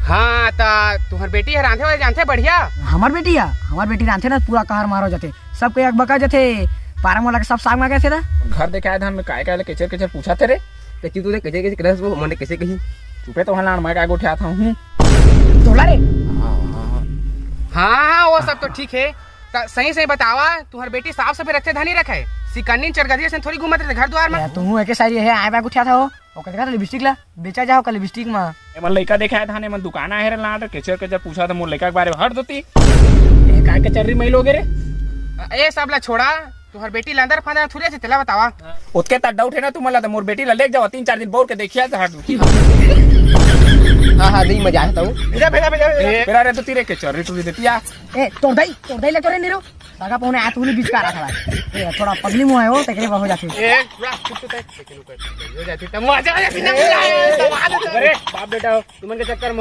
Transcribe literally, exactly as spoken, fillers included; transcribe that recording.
हाँ, त तुहर बेटी ह रांधे वाले जानथे बढ़िया? हमर बेटी ह, हमर बेटी रांधथे ना, पूरा कहर मारो जाथे, सब कोई अकबका जाथे, पारा मोला के सब साग मांगे थे ना। घर देखे आए धान में काय काय ले केचर केचर पूछा थे रे। कच्ची तू रे, कच्ची कच्ची करस वो, मने कैसे कही? चुपे तो हलान, मैं काय गोठियात हूँ। तोला रे। हाँ, हाँ, वो सब तो ठीक है। त सही सही बतावा, तुहर बेटी साफ सफाई रखथे धनी रखे? सिकन्नी चरगदिया से थोड़ी घूमत रहे घर द्वार में। तू एके सारी है, आए बा गोठियात हो। ओकर देखा लिपस्टिक ला, बेचा जाओ का लिपस्टिक मा। एमन लइका देखे आए धान, एमन दुकान आए रे लाट, केचर केचर पूछा था मोर लइका के बारे में, हट देती। ए, काय के चर्री मैल होगे रे? ए सब ला छोड़ा, तुहर बेटी लंदर फंदर थुरे से तेला बतावा। ओतके ता डाउट है ना तुमन ला, तो मोर बेटी ला लेके जाओ, तीन चार दिन बौर के देखिया था हट। हाँ, हाँ, नहीं मजा आता हूँ। भेजा, भेजा, भेजा, भेजा। ए, बेरा रे तो तीरे के चर्री टुरी देतिया। ए, तोर दाई, तोर दाई ले तोरे नीरू। सागा पहुने आत उली बीच का रहा था। ए, थोड़ा पगली मुंह है वो, तेरे हो जाती। ए, पूरा चुप चुप है। हो जाती, तब मजा आ जाती, तब मजा आ जाती। अरे, बाप बेटा हो, तुमन के चक्कर में